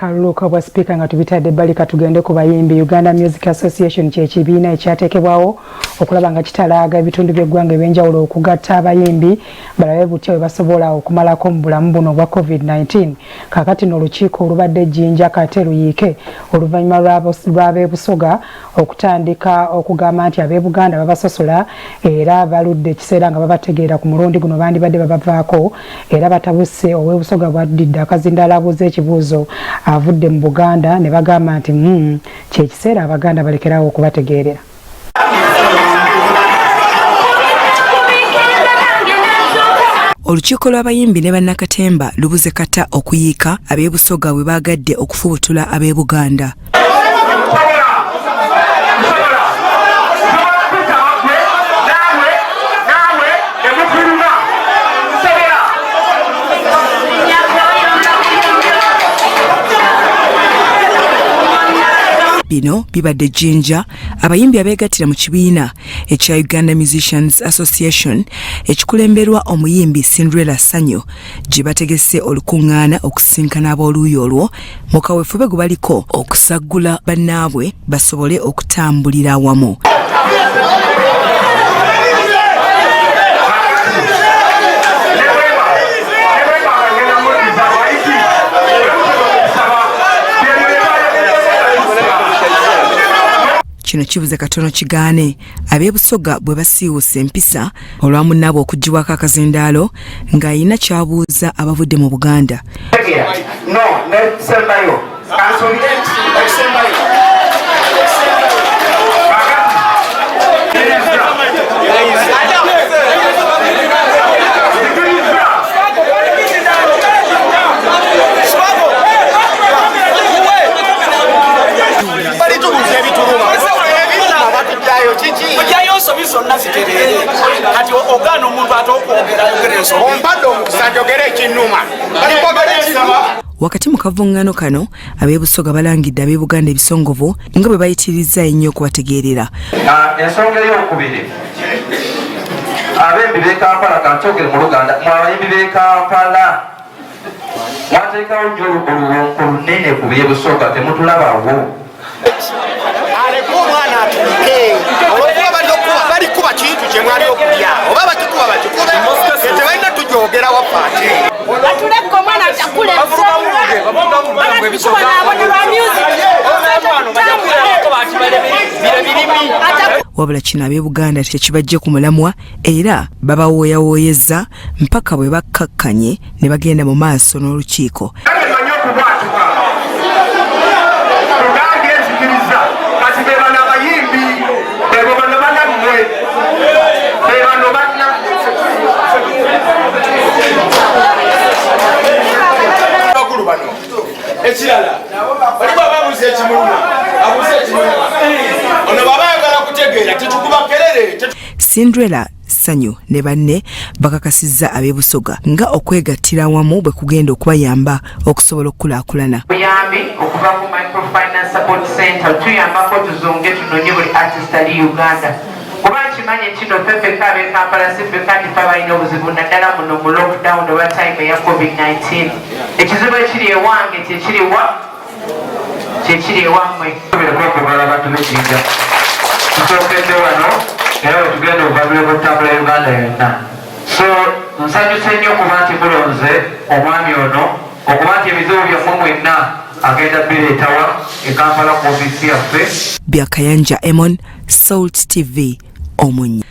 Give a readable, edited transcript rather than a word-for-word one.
Eby'akalulu k'obwa sipiika nga tubitadde ebbali, katugende ku bayimbi. Uganda Music Association kyekibiina ekyateekebwawo okulaba nga kitalaaga ebitundu by'eggwanga ebyenjawulo okugatta abayimbi balabe butya bwe basobola okumalako mu bulamu buno obwa COVID-19. Kaakati no olukiiko olubadde Ejjinja kate luyiike oluvannyuma lw'ab'ebusoga okutandika okugamba nti ab'e Buganda babasosola era baludde ekiseera nga babategeera, ku mulundi guno bandibadde babavaako era batabuse. Ow'ebusoga bwaddidde akazindaalo abuuza ekibuuzo avudde mu Buganda ne bagamba nti kyekiseera Abaganda balekerawo okubategeerera. Olukiiko lw'abayimbi ne bannakatemba lubuze kata okuyiika ab'e Busoga bwe baagadde okufubutula ab'e Buganda. Bino bibadde Jinja, abayimbi abeegattira mu kibiina ekya Uganda Musicians Association ekikulemberwa omuyimbi Cinderella Sanyu gye bategese olukuŋŋaana okusisinkana ab'oluuyi olwo mu kaweefube gwe baliko okusaggula bannaabwe basobole okutambulira awamu. Kino kibuze katono kigaane ab'e Busoga bwe basiiwuuse empisa olwa munnaabwe okuggyibwako akazindaalo ng'alina ky'abuuza abavudde mu Buganda. Ojjayo nsobi zonna zitereere. Kati ogaana omuntu ate okwogera ayogera ensobi. Ompadde omukisa njogere ekinnuma. Wakati mu kavungano kano, ab'e Busoga balangidde ab'e Buganda ebisongovu nga bwe bayitirizza ennyo okubategeerera. Ensonga ey'okubiri, abembi b'e Kampala, kankyogere mu Luganda, mwe abayimbi b'e Kampala mwateekawo nnyo oluwonko lunene ku by'e Busoga, temutulabawo. Aleke omwana atulike, olwokuba balikuba kintu kye mwali okulya, oba bakikuba bakikube, tebalina tujogera waffe ate. Batuleke omwana atakula. Wabula kino ab'e Buganda tekibajje ku mulamwa era babawooyawooyezza mpaka bwe bakkakkanye ne bagenda mu maaso n'olukiiko. Ekirala, waliwo ababuuza ekimuluma, abuuza ekimuluma ono baba ayagala kutegeera, tetukuba kerere. Cinderella Sanyu ne banne bakakasizza ab'e Busoga nga okwegattira awamu bwe kugenda okubayamba okusobola okukulaakulana. Buyambi okuva ku Microfinance Support Center tuyambako tuzunge tunonye buli artist ali Uganda, kuba nkimanyi kino ffe ffekka ab'e Kampala si ffekka nti ffe abalina obuzibu, naddala muno mu lockdown oba time eya COVID-19. Ekizibu ekiri ewange kyekiriwa kyekiri ewammwe. Okubala abantu b'Ejjinja, tusookedde wano era wetugenda okuva okutambula Uganda yonna. So nsanyuse nnyo okuba nti mulonze omwami ono, okuba nti ebizibu byammwe mwenna agenda bireetawa e Kampala ku ofiisi yaffe. Byakayanja Emon, Salt TV, Omunyi.